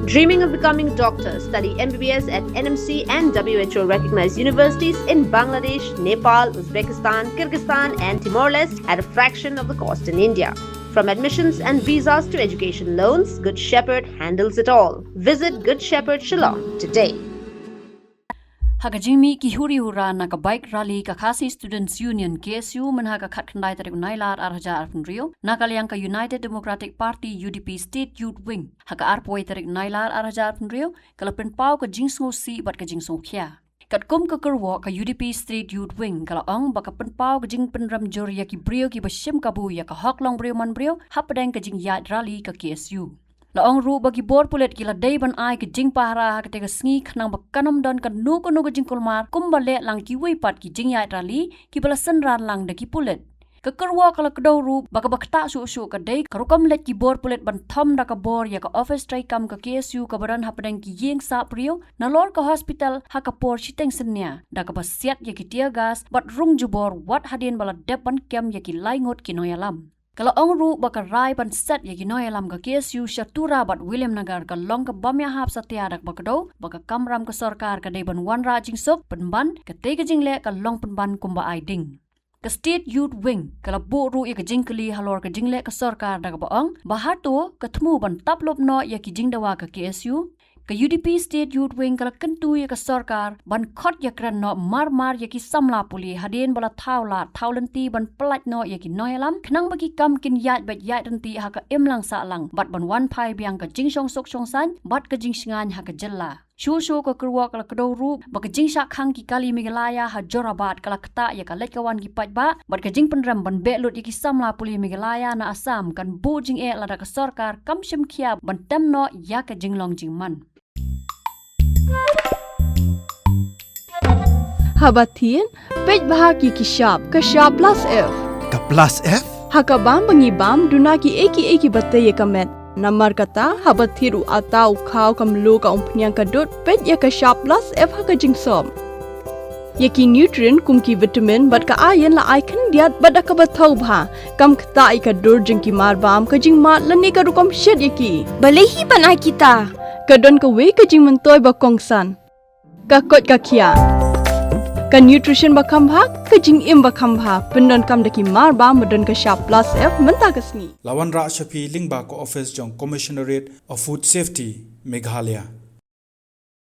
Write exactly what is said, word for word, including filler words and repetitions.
Dreaming of becoming a doctor? Study M B B S at N M C and W H O recognized universities in Bangladesh, Nepal, Uzbekistan, Kyrgyzstan, and Timor Leste at a fraction of the cost in India. From admissions and visas to education loans, Good Shepherd handles it all. Visit Good Shepherd Shillong today. Ha ka jingmih ki huri hura na ka bike rally ka Khasi Students Union, K S U, mynha ka khatkhyndai tarik u Nailar ar hajar arphew hynriew, na ka liang ka United Democratic Party, U D P, State Youth Wing, ha ka arphew tarik u Nailar ar hajar arphew hynriew, ka la pynpaw ka jingsngewsih bad ka jingsngewkhia. Katkum ka kyrwoh, ka U D P State Youth Wing ka la ong ba ka pynpaw ka jingpynrem jur ïa ki briew kiba shim kabu ïa ka hok long briew man briew hapdeng ka jingïaid rally ka K S U. La ong ruh ba ki bor pulit ki la dei ban ai ka jingpahara ha katei ka sngi khnang ba kan ym don kano kano ka jingkulmar kumba leh lang kiwei pat ki jingïaid rally kiba la synran lang da ki pulit. Ka kyrwoh ka la kdew ruh ba kaba ktah shuh shuh ka dei ka rukom leit ki bor pulit ban thom da ka bor ïa ka ophis treikam ka K S U kaba don hapdeng ki ïing sah briew nalor ka hospital ha ka por shiteng synñia, da kaba siat ïa ki tear gas bad rung jubor wat hadien ba la dep ban kem ïa ki lai ngut ki nongïalam. Ka la ong ruh ba ka rai ban set ïa ki nongïalam ka K S U sha Tura bad Williamnagar ka long ka bym ïahap satia, da kaba kdew ba ka kamram ka sorkar ka dei ban wanrah jingsuk pynban katei ka jingleh ka long pynban kumba ai ding. Ka State Youth Wing ka la buh ruh ïa ka jingkylli halor ka jingleh ka sorkar, da kaba ong ba hato ka thmu ban tap lup noh ïa ki jingdawa ka K S U. Ka U D P State Youth Wing ka la kyntu ïa ka sorkar ban khot ïakren noh mar mar ïa ki samla pule hadien ba la thaw lad thaw lynti ban pyllait noh ïa ki nongïalam khnang ba ki kam kin ïaid beit ïaid ryntih ha ka imlang sahlang bad ban wan phai biang ka jingshong suk shong saiñ bad ka jingshngaiñ ha ka jylla. Shuh shuh ka kyrwoh ka la kdew ruh ba ka jingshah khang ki kali Meghalaya ha Jorabat ka la ktah ïa ka leit ka wan ki paidbah bad ka jingpynrem ban beh lut ïa ki samla pule Meghalaya na Assam kan buh jingeh lada ka sorkar kam shim khia ban tem noh ïa ka jinglong jingman. Haba thied, peit bha ki ki shap, ka shap plus F. Ka plus F? Ha ka bam ba ngi bam, duna ki ei ki ei kiba tei ïa ka met. Namar kata, haba thied u atta u khaw ka mluh ka umphniang ka dud, peit ïa ka shap plus F ha ka jingsop. Ïa ki nutrient kum ki vitamin bad ka iron la ai khyndiat bad da kaba thaw bha. Kam ktah ïa ka dur jong ki mar bam, ka jingmad lane ka rukom shet ïa ki. Balei hi ban ai kita? Ka don kawei ka jingmyntoi ba kongsan. Ka koit ka khiah. Ka nutrition ba kham bha, ka jingim ba kham bha. Pyndonkam da ki mar bam ba don ka shap plus F mynta ka sngi. La wanrah sha phi lyngba ka office jong Commissionerate of Food Safety, Meghalaya.